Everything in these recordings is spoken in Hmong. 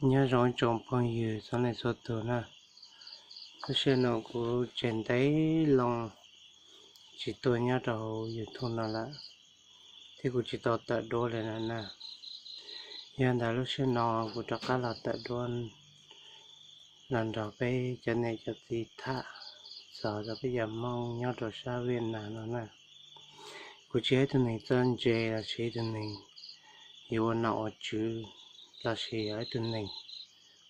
Nyob zoo ib tsoom phooj ywg txhua leej txhua tus na. Lub sij hawm no kuv tseem ntev loo tsis tuaj nyob rau hauv YouTube no lawm, thiab kuv tsis tau tawm duab li na. Yog ntawd lub sij hawm no kuv rov qab los tawm duab los nrog peb cov niam cov txiv tham txog rau peb cov Hmoob nyob rau sab Viaj Nam no na. Kuv tsis yog ib tug neeg txawj ntse lossis ib tug neeg yuav ua nom ua tswv lossis yog ib tug neeg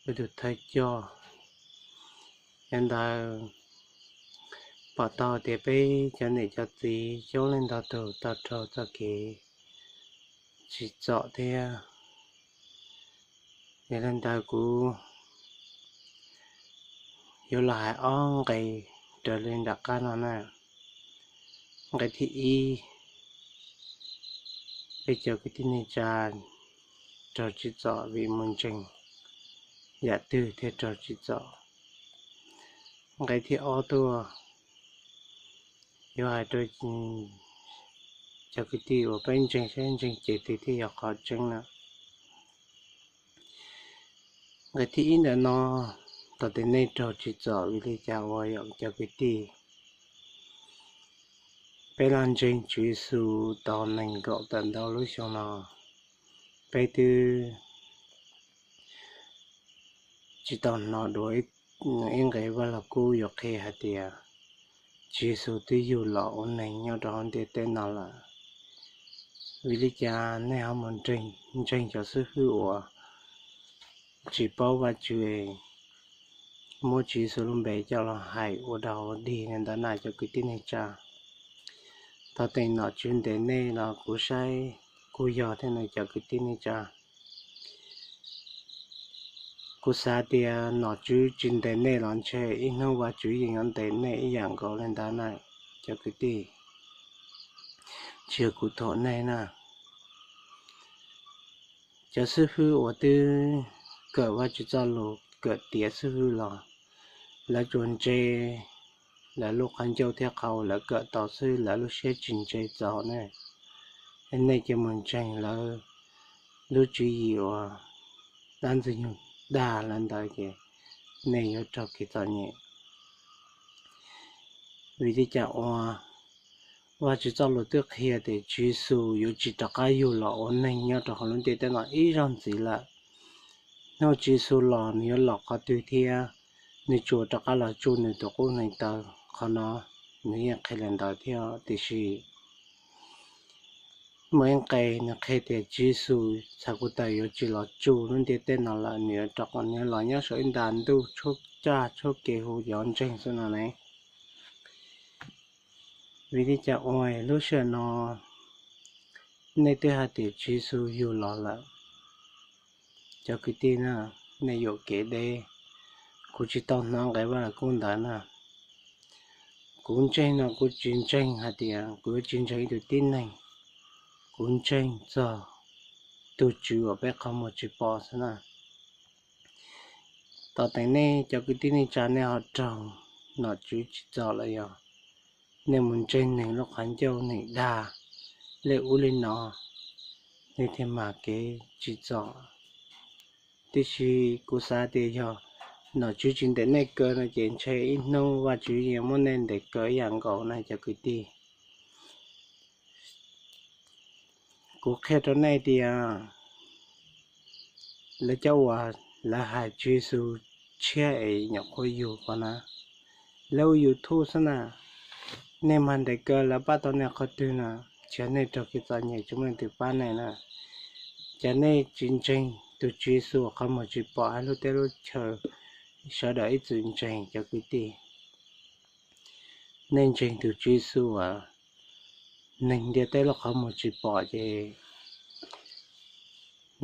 ua ib tug thawj coj. Yog ntawd pom tau tias peb cov niam cov txiv coob leej ntau tus tau raug txoj kev tsim txom thiab. Yog li ntawd kuv yuav los hais ob nqe raws li nram qab no na. Nqe thib ib, peb cov kwv tij neej tsa raug tsim txom vim mus ntseeg yam twg thiaj raug tsim txom. Nqe thib ob tuaj, yuav hais rau cov kwv tij uas peb ntseeg saib ntseeg ces twg thiaj yog qhov tseeb na. Nqe thib ib ntawm no, tau tias nej raug tsim txom vim li cas ua yom cov kwv tij? Peb los ntseeg Tswv Yexus tau nees nkaum tawm ntau lub xyoo no, peb twb tsis tau hnov dua ib nqe Vaj Lug Kub yuav qhia hais tias Tswv Yexus twb yug los ua neeg nyob rau hauv ntiaj teb no lawm. Vim li cas nej ho mus ntseeg cov xib hwb uas tsis paub Vajtswv, muab Tswv Yexus lub npe coj los hais ua dog ua dig li ntawd na cov kwv tij neej tsa? Tau teem nom tswv ntes nej los kuv saib kuj yog thiab no cov kwv tij neej tsa. Kuv xav tias nom tswv tsis ntes nej los ntshe ib hnub Vajtswv yeej yuav ntes nej ib yam nkaus li ntawd na cov kwv tij. Tsis yog kuv thuam nej na. Cov xib hwb uas twb kawm Vajtswv txoj lus kawm tiav xib hwb los, lawv tsuas ntse, lawv lub qhov ncauj thiab qhov uas lawv kawm tau xwb, lawv lub siab tsis ntse txaus ne. Nej cia mus ntseeg lawv lub tswv yim uas dab ntxwg nyoog dag lawv ntawd ces nej yuav raug kev txom nyem. Vim li cas ua Vajtswv txoj lus twb qhia tias Tswv Yexus yuav tsis rov qab yug los ua neeg nyob rau hauv lub ntiaj teb no ib zaug ntxiv lawm. Hnub Tswv Yexus los nws yuav los qhov twg thiab nws tsuas rov qab los tsuj nws tus qub hneev taw, qhov no nws yeej qhia li ntawd thiab. Tiam sis muaj ib nqe nws qhia tias Tswv Yexus txhais ko taw yuav tsis los tsuj lub ntiaj teb no lawm, nws yuav rov qab los nyob saum ib nta ntuj tshuab caj tshuab kev hu cov ntseeg xwb no ne. Vim li cas ua lub sij hawm no nej twb hais tias Tswv Yexus yug los lawm? Cov kwv tij na, nej yuam kev deb, kuv tsis tau hnov nqe Vaj Lug Kub ntawd na. Kuv ntseeg no kuv tsis ntseeg hais tias kuv yuav tsis ntseeg ib tug tib neeg, kuv ntseeg txog tus Tswv uas peb qhov muag tsis pom xwb na. Tom teem nej cov kwv tij neej tsa nej ho raug nom tswv tsim txom los yog nej mus ntseeg neeg lub qhov ncauj neeg dag li ub li no, nej thiaj mag kev tsim txom. Tiam sis kuv xav tias yog nom tswv tsis ntes nej kaw no ces ntshe ib hnub Vajtswv yeej muab nej ntes kaw ib yam nkaus na cov kwv tij. Kuv qhia rau nej tias lawv cov uas lawv hais Tswv Yexus tshiab es nyuam qhuav yug qhov na, lawv ua YouTube xwb na. Nej mag ntes kaw lawv pab tau nej qhov twg na? Tsis yog nej raug kev txom nyem tsis muaj leej twg pab nej na. Ces nej tsis ntseeg tus Tswv Yexus qhov muag tsis pom hais lub teb lub chaw sawv daws ib txwm ntseeg cov kwv tij. Nej ntseeg tus Tswv Yexus uas neeg ntiaj teb lub qhov muag tsis pom ces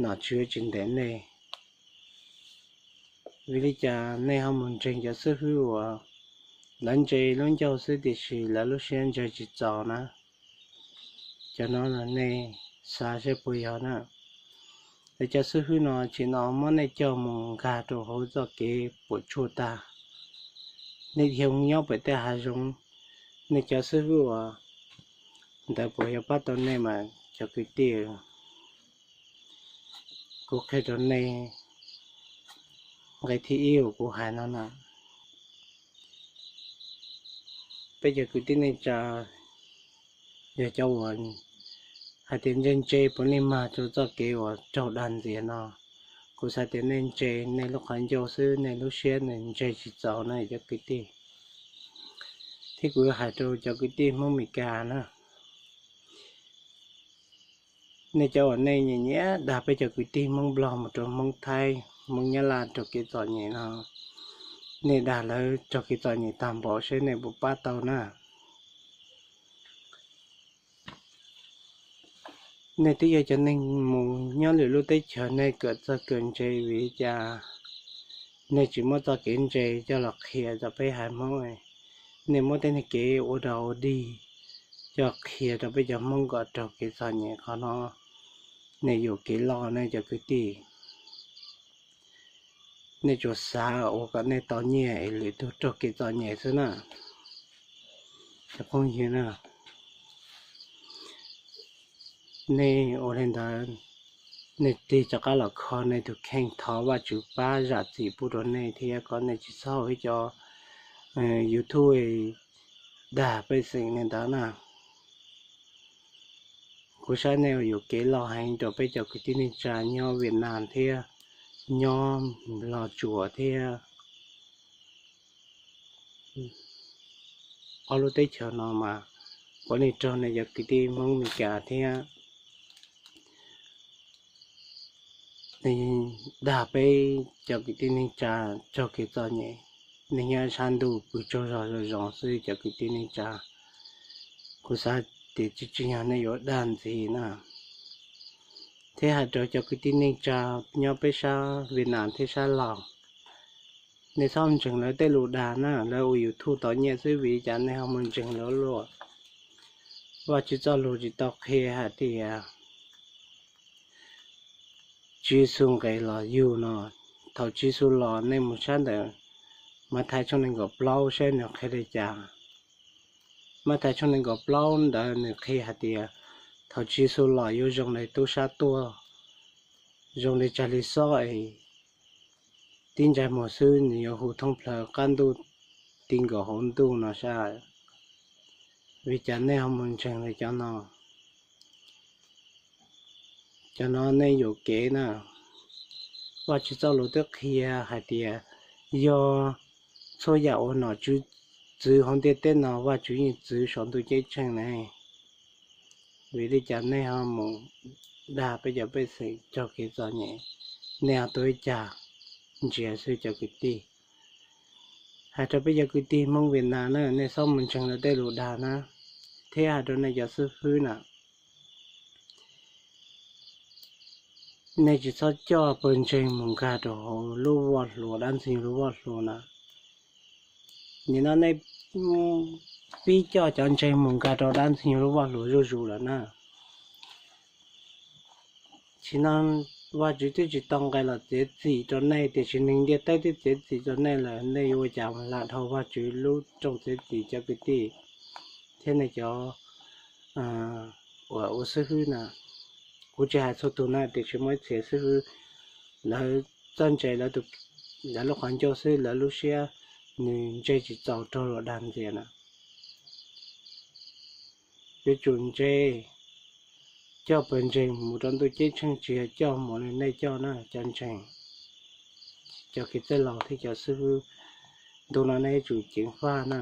nom tswv tsis ntes nej. Vim li cas nej ho mus ntseeg cov xib hwb uas lawv ntse lub ncauj xwb tiam sis lawv lub siab ntseeg tsis txaus na? Cov no nej xav saib puas yog na. Lawv cov xib hwb no tsim no muab nej coj mus nkag rau hauv txoj kev puas tsuaj tag, nej dhia nyob pem tej hav zoov. Nej cov xib hwb uas ntawd puas yog pab tau nej mas cov kwv tij? Kuv qhia rau nej, Nqe thib ib uas kuv hais no na, peb cov kwv tij neej tsa yog cov uas hais tias ntse ntse puav leej mag rau txoj kev uas raug dag ntxias no. Kuv xav tias nej ntse nej lub qhov ncauj xwb, nej lub siab nws ntse tsis txaus na cov kwv tij. Thiab kuv yuav hais rau cov kwv tij Hmoob Mes Kas na, nej cov uas nej nyiam nyiam dag peb cov kwv tij Hmoob Nplog mus rau Hmoob Thaib, Hmoob Nyab Laj raug kev txom nyem no, nej dag lawv raug kev txom nyem tag npaum seb nej puas pab tau na. Nej twb yog cov neeg mus nyob lwm lub teb chaws, nej kawm txawj kawm ntse vim li cas nej tsis muab txoj kev ntse coj los qhia rau peb haiv Hmoob? Nej muab tej neeg kev ua dog ua dig coj qhia rau peb cov Hmoob kom raug kev txom nyem qhov no, nej yuam kev loj nej cov kwv tij. Nej tsuas xav ua kom nej tau nyiaj es lwm tus raug kev txom nyem xwb na. Cov phooj ywg na, nej ua li ntawd, nej tig rov qab los kho nej tus kheej, thov Vajtswv pab zam txim pub rau nej thiab kom nej tsis txhob ua ib co YouTube dag pej xeem li ntawd na. Kuv saib nej ua yuam kev loj heev rau peb cov kwv tij neej tsa nyob Vietnam thiab nyob Los Tsuas thiab ob lub teb chaws no mas puav leej raug nej cov kwv tij Hmoob Mes Kas thiab nej dag peb cov kwv tij neej tsa raug kev txom nyem. Nej nyob sab ntuj pw tsaug zog zoo zoo xwb cov kwv tij neej tsa. Kuv xav tias tsis tsim nyog nej yuav dag ntxiv na. Thiab hais rau cov kwv tij neej tsa nyob peb sab Vietnam thiab sab Laus, nej txhob ntseeg lawv tej lus dag na, lawv ua YouTube tau nyiaj xwb vim li cas nej ho mus ntseeg lawv luaj? Vajtswv txoj lus tsis tau qhia hais tias Tswv Yexus nqis los yug no. Thaum Tswv Yexus los nej mus saib ntawm Mathais tshooj nees nkaum plaub saib nws qhia li cas. Mathais tshooj nees nkaum plaub ntawd nws qhia hais tias thaum Tswv Yexus los yuav zoo li tub sab tuaj, zoo li tsag li xob es tib ntsais muag xwb nws yuav hu thoob plaws qab ntuj ti nkaus hauv ntuj no sav. Vim cas nej ho mus ntseeg li cov no? Cov no nej yuam kev na. Vajtswv txoj lus twb qhia hais tias yog txhua yam uas nom tswv txwv hauv ntiaj teb no Vajtswv yeej txwv saum ntuj ceeb tsheej ne. Vim li cas nej ho mus dag peb cov pej xeem raug kev txom nyem? Nej ho tuav ib cag ntsia xwb cov kwv tij. Hais rau peb cov kwv tij Hmoob Vietnam na, nej txhob mus ntseeg lawv tej lus dag na. Thiab hais rau nej cov xib hwb na, nej tsis txhob coj pawg ntseeg mus nkag rau hauv lub voj hlua, dab ntxwg nyoog lub voj hlua na. Nim no nej pib coj cov ntseeg mus nkag rau dab ntxwg nyoog lub voj hlua zuj zus lawm na. Sim no Vajtswv twb tsis tau nqes los txiav txim rau nej, tiam sis neeg ntiaj teb twb txiav txim rau nej lawm, nej yuav ua cas mus hla dhau Vajtswv lub rooj txiav txim cov kwv tij thiab nej cov uas ua xib hwb na? Kuv tsis hais txhua tus na, tiam sis muaj ib txhia xib hwb lawv txawj ntse, lawv lub qhov ncauj xwb lawv lub siab nws ntse tsis txaus raug luag dag ntxias na. Yuav tsum ntse, coj pawg ntseeg mus rau ntuj ceeb tsheej, tsis yog coj mus li nej coj na cov ntseeg. Cov kev txawj laus thiab cov xib hwb, ntu no nej yuav tsum ceev faj na.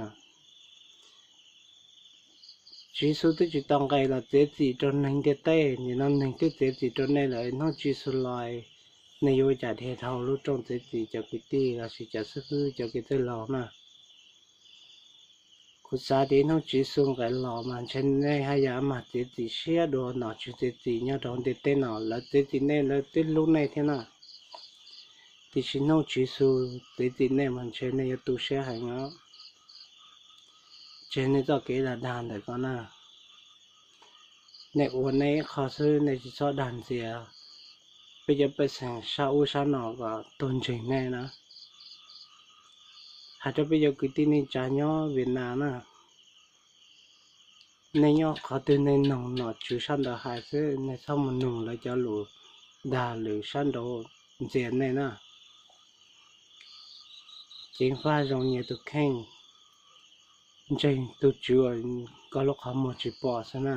Tswv Yexus twb tsis tau nqes los txiav txim rau neeg ntiaj teb, nim no neeg twb txiav txim rau nej lawm, hnub Tswv Yexus los nej yuav ua cas dhia dhau lub rooj txiav txim cov kwv tij lossis cov xib hwb cov kev txawj laus na? Kuv xav tias hnub Tswv Yexus nqes los mas ntshe nej haj yam mag txiav txim siab dua nom tswv txiav txim nyob rau ntiaj teb no, lawv txiav txim nej lawv twb hlub nej thiab na. Tiam sis hnub Tswv Yexus txiav txim nej mas ntshe nej yuav tu siab heev os. Tseg nej txoj kev dag dag ntawm ko na. Nej ua nej ib qho xwb, nej tsis txhob dag ntxias peb cov pej xeem sab ub sab no kom tuag ntseeg nej na. Hais rau peb cov kwv tij neej tsa nyob Vietnam na, nej nyob qhov twg nej noog nom tswv sab ntawd hais xwb, nej txhob mus noog lawv cov lus dag lwm sab nraud ntxias nej na. ceev faj zoo nyias tus kheej, ntseeg tus tswv uas koj lub qhov muag tsis pom xwb na.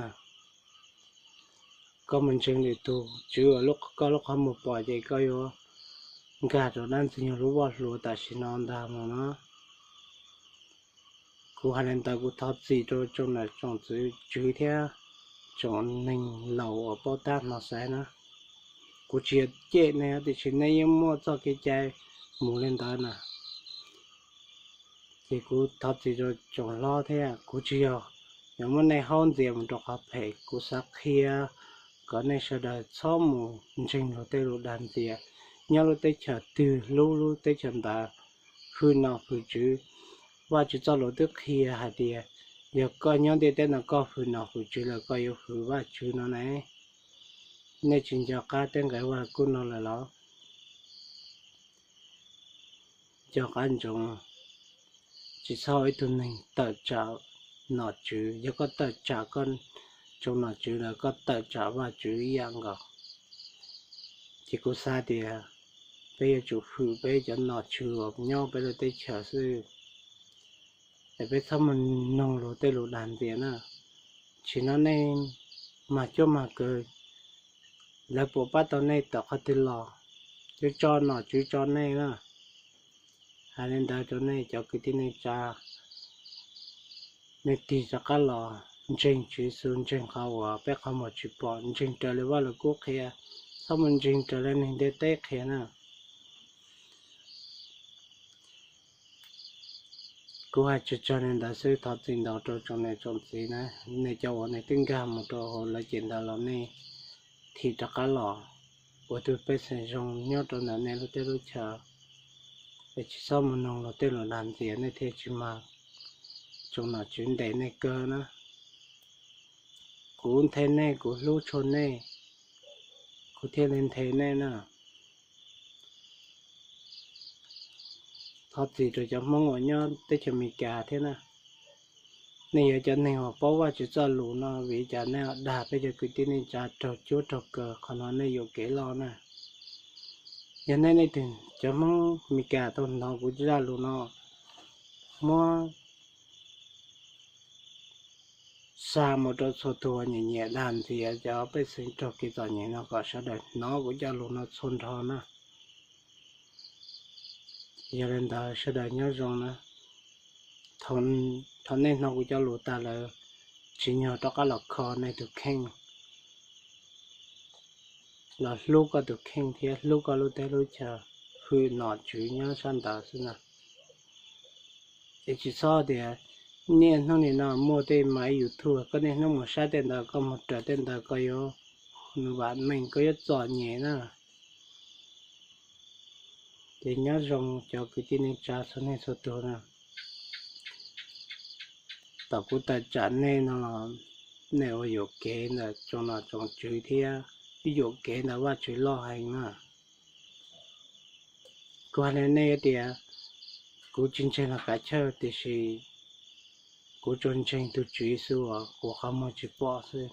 Koj mus ntseeg lwm tus tswv uas koj lub qhov muag pom ces koj yuav nkag rau dab ntxwg nyoog lub voj hlua tam sim no ntag no na. Kuv hais li ntawd kuv thov txim rau tsoom niam tsoom txiv tswv thiab tsoom neeg laus uas paub tab hnov xaiv na. Kuv tsis yog cem nej tiam sis nej yeej muaj txoj kev cai mus li ntawd na. Ces kuv thov txim rau tsoom hlob thiab kuv tsis yog yuav muab nej haub ntxias mus rau qhov phem. Kuv xav qhia kom nej sawv daws txhob mus ntseeg luag tej lus dag ntxias. Nyob lub teb chaws twg hlub lub teb chaws ntawd, hwm nom hwm tswv. Vajtswv txoj lus twb qhia hais tias yog koj nyob ntiaj teb no koj hwm nom hwm tswv lawm koj yuav hwm Vajtswv no ne. Nej tsis nco qab tej nqe Vajluskub no lawm los? Nco qab ntsoov, tsis txhob ua ib tug neeg tawm tsam nom tswv. Yog koj tawm tsam koj tsoom nom tswv lawm koj tawm tsam Vajtswv ib yam nkaus. Ces kuv xav tias peb yuav tsum hwm peb cov nom tswv uas nyob peb lub teb chaws xwb, es peb txhob mus noog luag tej lus dag ntxias na. Tsim no nej mag cuab mag kaws, lawv puas pab tau nej tom qhov twg los, yuav tso nom tswv tso nej na. Hais li ntawd rau nej cov kwv tij neej tsa, nej tig rov qab los ntseeg Tswv Yexus, ntseeg qhov uas peb qhov muag tsis pom, ntseeg raws li Vajluskub qhia, txhob mus ntseeg raws li neeg ntiaj teb qhia na. Kuv hais tsawg tsawg li ntawd xwb, thov txim ntau rau tsoom niam tsoom txiv na, nej cov uas nej twb nkag mus rau hauv lawv ceg ntawd los nej thim rov qab los ua tus pej xeem zoo nyob rau ntawm nej lub teb lub chaw, es tsis txhob mus noog luag tej lus dag ntxias nej thiaj tsis mag tsoom nom tswv ntes nej kawg na. Kuv nthe nej, kuv hlub tshua nej, kuv thiaj li nthe nej na. Thov txim rau cov Hmoob uas nyob teb chaws Amelikas thiab na. Nej yog cov neeg uas paub Vajtswv txoj lus no vim li cas nej dag peb cov kwv tij neej tsa raug cuab raug kaw, qhov no nej yuam kev loj na. Yog nej leej twg cov Hmoob Amelikas tau hnov kuv zaj lus no, muab xa mus rau txhua tus uas nyiam nyiam dag ntxias cov pej xeem raug kev txom nyem no kom sawv daws hnov kuv cov lus no txhua nrho na. Yog li ntawd sawv daws nyob zoo na. Thaum nej hnov kuv cov lus tas lawm, tsim nyog rov qab los kho nej tus kheej, los hlub koj tus kheej thiab hlub koj lub teb lub chaw, hwm nom tswv nyob sab ntawd xwb na. Es tsis txhob tias niaj hnub nim no muaj tej mas YouTube, koj niaj hnub mus saib tej ntawd, koj mus raws tej ntawd koj yuav vam meej, koj yuav txom nyem na. Ces nyob zoo cov kwv tij neej tsa txhua leej txhua tus na. Thaum kuv tawm tsam nej no los nej ua yuam kev ntawm tsoom nom tsoom tswv thiab yuam kev ntawm Vajtswv loj heev na. Kuv hais li nej tias kuv tsis ntseeg los kav chawj tiam sis kuv tsuas ntseeg tus Tswv Yexus uas kuv qhov muag tsis pom xwb.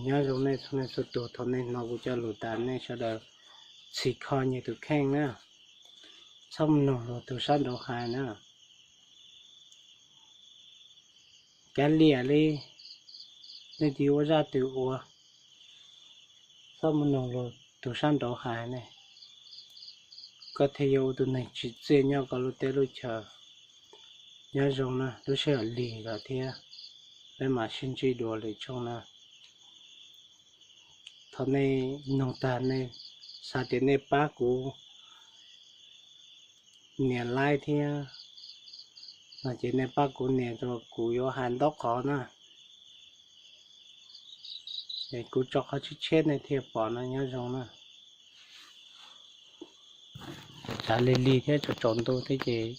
Nyob zoo nej txhua leej txhua tus, thaum nej hnov kuv cov lus tas nej sawv daws txhim kho nyias tus kheej na, txhob mus noog luag tus sab nraud hais na. Kav liam li, leej twg ua zaj twg ua, txhob mus noog luag tus sab nraud hais ne, koj thiaj yuav ua tus neeg tsim txiaj nyob koj lub teb lub chaw. Nyob zoo na, lub sij hawm lig lawm thiab, peb mam sib ntsib dua lwm tshooj na. Thaum nej noog tag nej xav tias nej pab kuv nias like thiab no ces nej pab kuv nias rau, kuv yuav hais ntau qhov na. Es kuv tso qhov tsheb tsheb nej thiaj pom no, nyob zoo na. Tshav lig lig thiab tsaus tsaus ntuj thiab ces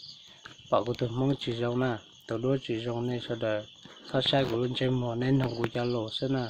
pom kuv tus hmoob tsis zoo na, tus duab tsis zoo, nej sawv daws txhob saib kuv lub ntsej muag, nej noog kuv cov lus xwb na.